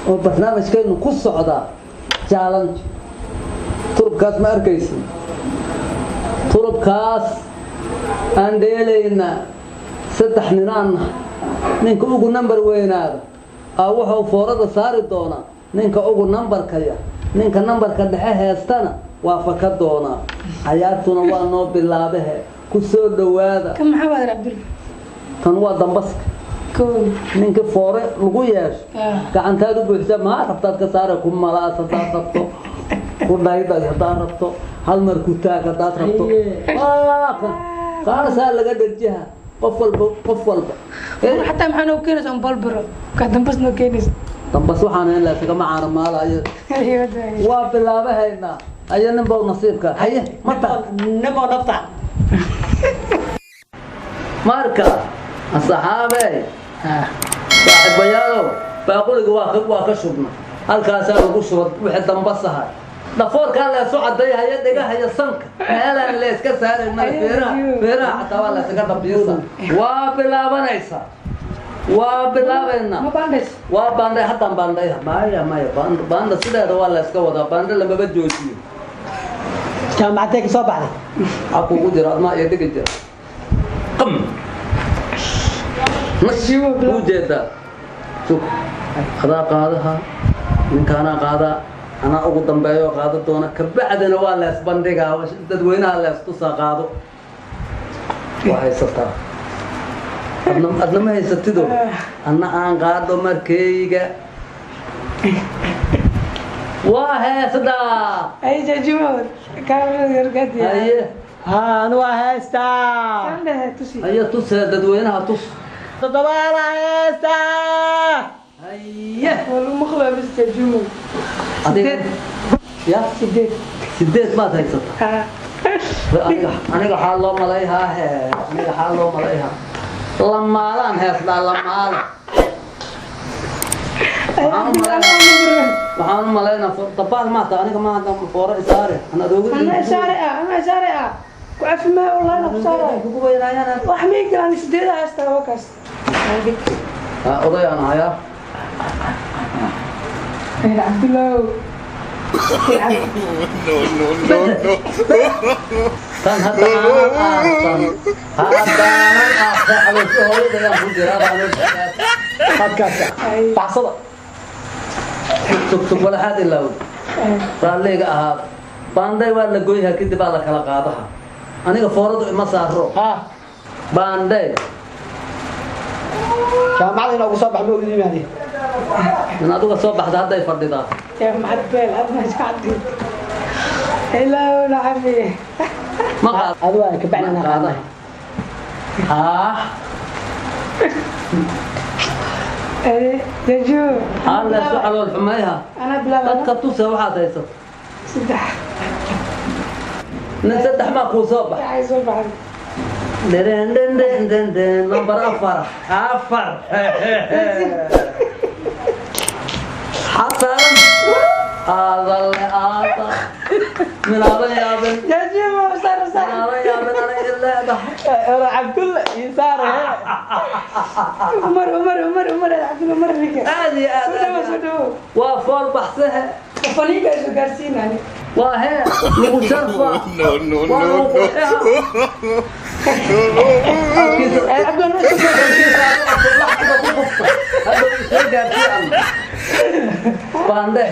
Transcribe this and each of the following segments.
Oo barnaamijkeenu ku socdaa challenge. Turubkaas ma arkaysin? Turubkaas aan dheelaynaa 3 ninaan nahay. Ninka ugu nambar weynaada aa wuxuu foorada saari doonaa ninka ugu nambarka yar. Ninka nambarka dhexe heestana waa faka doonaa. Cayaartuna waa noo bilaabahe, ku soo dhowaada. Kan maxaa waad Cabdul? Tan waa dambaska. Kow. Ninka foore lagu yeesho gacantaad u buuxisa, maa rabtaad ka saara, ku malaas haddaad rabto, ku dhaydhay haddaad rabto, hal mar ku taag haddaad rabto. Waa kan kaasaa laga dherjiha qof walba, qof walba. Xataa maxaa noo keenaysa un balbaro ka dambas noo keenaysa? Dambas waxaan hayn laysagama caana maalayo. Waa bilaabahaynaa. Haye, nin bow nasiibka haye mata. Nimo dhabta. Marka asxaabey, saaxiibayaalow, baaquliga waa ka shubna, halkaasaa lagu shuba wixii dambasahay. Dhafoorkaa leesu cadayhaya, dhegahaya, sanka meelaan layska saaray male. Feeraha, feeraha xataa waa laysaga dhabiisa. Waa bilaabanaysaa, waa bilaabaynaa. Ma baandhays? Waa baandhay, haddaan baandhay. Maya, maya, baanda sideeda waa layska wadaa, baandha lamaba joojiyo. Jaamacadee ka soo baxday? Maxaa kuugu jira admaa iyo dhigi jira qam nash kuu jeedaa. Sug, adaa qaadaha, ninkaanaa qaadaa, anaa ugu dambeeyo qaado doona. Kabacdina waa lees bandhigaa, dadweynaha lees tusaa. Qaado, waa haysataa. Adna ma haysatido, anna aan qaado. Markayga waa heesdaa. Ay jajumo kaamirada gargaadiya. Haye. Haan, waa haystaa. Kan dhehe tusi. Haye, tusee dadweynaha, tus. 7 haystaa. Haye. Waa lagu maqlaa bis jajumo. Adiga ya. 8. 8 maad haysataa? Aniga waxaa loo malayhaa he, aniga waxaa loo malayhaa lamaalaan heesdaa, lamaala. Waxaan u malaynaa dabaal maata. Aniga maanta fooro isaare an adooga. Ana isaare ah, ana isaare ah, ku cafi maayo wallahi, na ku saarayo. Kugu weynaayaan. Wax may galaan, 8 haystaa, waa kaas. Oday aan hayaa. Cabdullow. No, no, no, no. Tan hadda aanan aarsan, haddaanan aarsan, caloosha hooyadayaan ku jiraa. Halkaasa baxsada. Tug, tug, walaxaad ilaawd, raalliga ahaada. Baanday waa la goyha, kadib aa la kala qaadaha. Aniga fooradu ima saaro. Ha. Baanday. Jaamacada inoogu soo bax ma ogid imaade. In adiga soo baxda hadday fadhidaa. Jaamacad beel hadma jacdi ilaahu la cafiye. Ma qaad. Adu waa kabacdi ma inaan qaada. qaadnay. Haa. Jaju. Haa, leesu calool xumayha. Ana bilaaba. Dadka tuse waxaad haysato. 3. Nin 3 maa kuu soo bax? Waxay soo baxday. Dhen dhen dhen dhen dhen, number 4, 4 xasaaran aadalle aada minaadan yaabin. Jaju saar saar. Minaadan yaabin anay leedahay. Ora Cabdulla iyo saare. Umar, Umar, Umar, Umar, Cabdul Umar ninka. Aad iyo aad. Soo dhawo, soo dhawo. Waa fool baxsehe. Faniinka isu gaarsiinani. Waa hee lagu sharfa. No, no, waa no, lagu no. qurxiha. Cabdul Umar soo Hadhow soo gaarsiiy baandhe.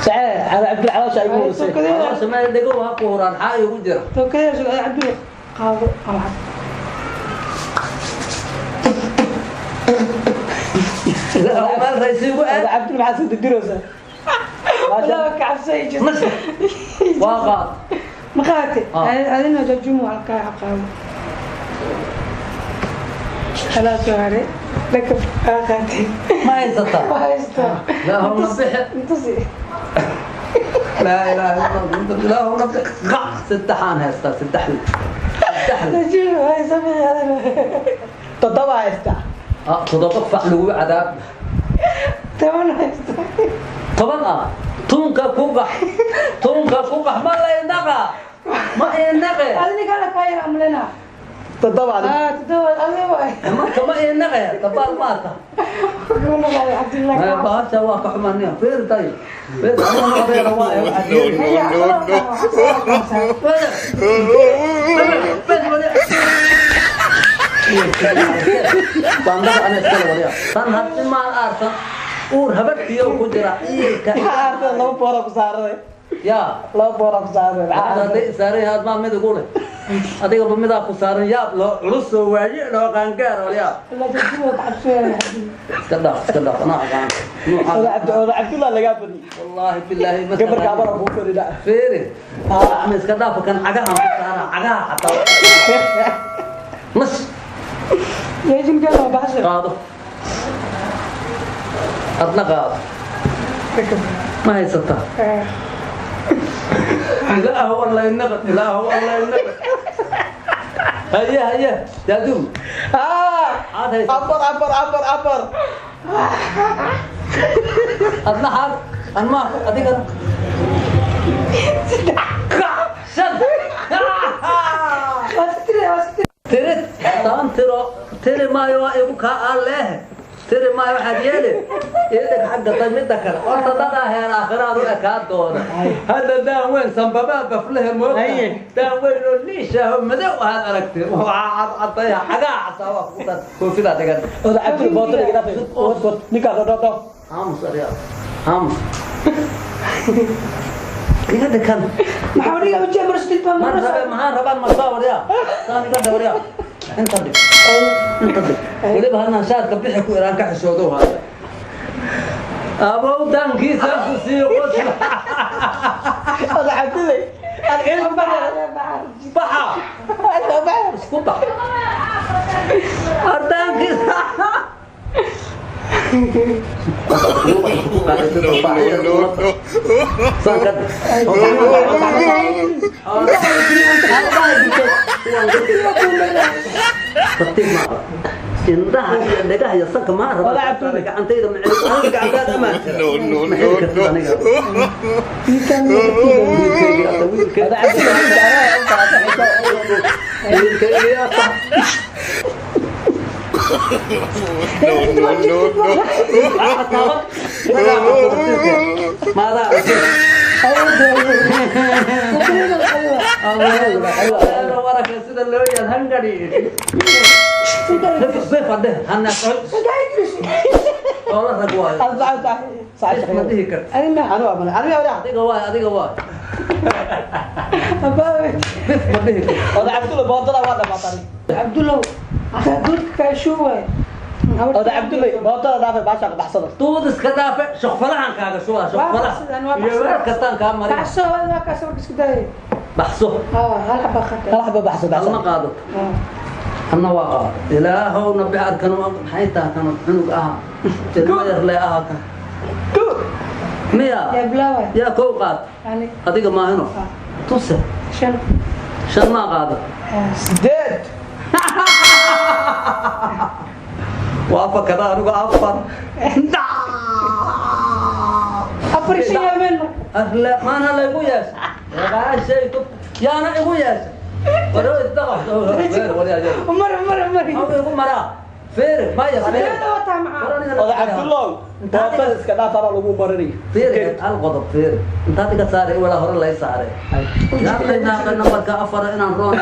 Sacee ala Cabdulla, caloosha ay ugu horeysay. Caloosha meel dhigo ha ku huraan, xaa igu jira? Tokada soo Cabdul qaado alxaq. Meel raysi igu Ora aad. Cabdulla, maxaa soo dirdiraysaa? Walaa ka cabsay jirta. Nas waa qaad. Ma qaate? Ah. Adina jajumo halkaa qaado. Kala soo haray. Laka qaatay. Ma haysataa? Ma haystaa. Ilaahu na bixi. Intusi. Laa ilaaha illa allah, ilaahu na bixi. Qac, saddexaan haystaa, saddex, saddex. Jajumo hay samee adina. 7 haystaa. Ah, 7 fac lagu cadaab. 10 haystaa. 10 ah, tunka ku qax, tunka ku qax. Ma la indhaqa, ma indhaqe. Adina kala kaayar amlena. Toddoba adiga. Ah, toddoba adiga waay. Marka ma inaqaya dabaal maata. Wuxuu naqay Cabdillah. Bahasha waa ka xumaanaya fiir tay fiir anuu noqday waa waxaad yeeli. Haya, No, no. Bandada ana iskala wariya tan haddi maan aarsan uur habartiyo ku jira ciilka. Maxaa aartay? Laba boora ku saaray. Yaa. Laba boora ku saaray. Maxaa aartay? Hadday saaran yahay maa mid igu leh adigaba midaa ku saaran yaab loo culus oo waaye loo qaangaar wariya. La joojiyo cabsooya. Iska dhaaf, iska dhaaf, anaa aqaan Oda Cabdi, oda Cabdullah lagaa badiyay. Wallaahi bilaahi ma Gabarka abara kuu fadhida. Fiiri ama iska dhaafa kan cagahan ku saara cagaha xataa nas. Jeejinka loo baxshay. Qaado adna qaado ma haysataa? Ilaahu alla inaqad, ilaahu alla inaqad. Haye haye jaadum. Ah! Aad haysataa. Afar, afar, afar, afar. Adna xaad anmaa adigana shan. Waa si tiri, waa si tiri. Tiri taan tiro tiri maayo waa igu kaa aan leeh tiri maayo waxaad yeeli idhig xagga tay midda kale horta dadaa heer aakhiraad u ekaa doona hadda daan weyn sanbabaa baflehe moogta. Haye. Daan weyn oo liishaaho madow aad aragtay waxaa cadcadaya xagaa casaa waa kugu dar koofidaa dhigan. Oda Cabdullah boota iga dhaafay. Wad wad ninkaas oo dhaaf. Aamus ariya aamus iga dhikan. Maxaa dhiga u jeebar sidii baa maan marasa. rabe maxaan rabaan marsaa waryaa saan iga dhe waryaa inta dhig inta dhig weliba halnaan shaadka bixi ku iraan ka xishoodow haada abow daankiisaan ku siiyo qosla. Oda Cabdullah. Aad ciidan Baxa, baxa. Baxa. Baxa. Isku bax ardaankiisa. No, no, no. Saan ka tartiib ma indhaha iyo dhagaha iyo sanka ma raba gacantayda ma celin aniga gacantaad amaan. No, no, ma xiri kartid no, aniga. No. Wiilkayga ata wiilkayga wiilkayga ata. No, no, no, no. Taaban maadaa. Waraka sida loo yaad hangari fadhe hana oola rag waayo ma dhihi karti. Adiga waay, adiga waay bif ma dhihi karti. Cabdullow hataa duudka kaashuu waay. Duud iska dhaafe shokfalahan kaaga shubaa shokfalaha iyo weer kastaan kaa marin. Baxso waa kaas warka isku daayay. Baxso. Ah, hal xaba khata. Halma qaadato anna waa qaado ilaahow nabi arkan maxay taha kan cunug aha ilmo yar le aha kan miya. Yaa bilaaway? Yaa kow qaad. Yani. Adiga maahino tuse. Shan. Shan maa qaada. Sideed. Waa fakada anigu afar. Afar iyo shan yaa meel marka. Arle maana laygu yeesha shay yaana igu yeesha waro isdaqa. Umar umar umar. Igu maraa fiiri maya fiiri. Adeeda wataa maxaa? Oda Cabdullow, bootada iska dhaaf anaa lagu baranaya. Fiiri hal qodob fiiri intaad iga saaray walaa hore lay saaray yaaqaynaaqa nambarka afar inaan roon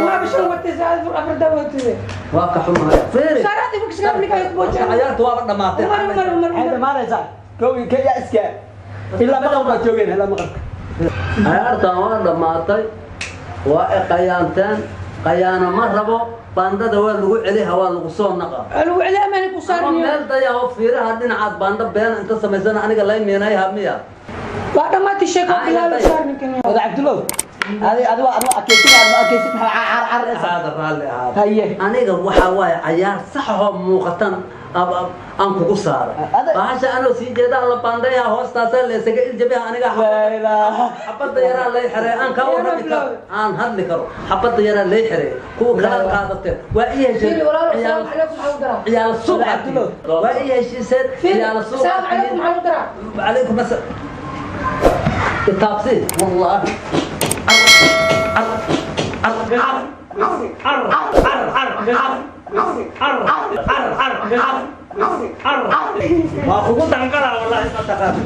Ma bishan watay saad afar daa watay. Waa ka xumahay fiiri. Saaraadi marka iska dhigay ay boojaan. Cayaartu waaba dhamaatay. Umar umar umar. Maxay Umar. dhamaanaysaa? Kow iyo kee yaa iska ilaa maqal baa joogeen ilaa maqalka. Cayaartan waa dhamaatay, waa i qayaanteen qayaana ma rabo baandada waa lagu celiha waa lagu soo naqa. Lagu celiya amaana ku Ama saarniyo. Meel dayaho fiiraha dhinacaad baanda beena inta samaysana aniga lay miinayha miya. Waa dhamaatay sheeko bilaabay saarninkan. Oda Cabdullow, adi adi waa adi adkaysin adi adkaysin maxaa car car car Ahaada raalli ahaada. Haye. Aniga waxaa waaye cayaar sax oo muuqatan aan kugu saaray. Bahasha anoo sii jeedaa la baandhayaa hoostaasaa la isaga iljabiha aniga. Laa ilaaha. Xabadda yaraa lay xirey aan kaa warrami karo aan hadli karo xabadda yaraa lay xirey kuwa kalaad qaadateen waa ii hesheen. Fiiri walaalo, salaamu calaykum maxaa u daraa? Ciyaal suuq Cabdullow. waa ii heshiiseen. Fiiri, ciyaal suuq. salaamu calaykum maxaa u daraa? عليكم السلام التابسي والله. عر عر عر. Car, car, car, car, car, car, car, car, car. Waa kugu danqalaa wallahi ma taqaan.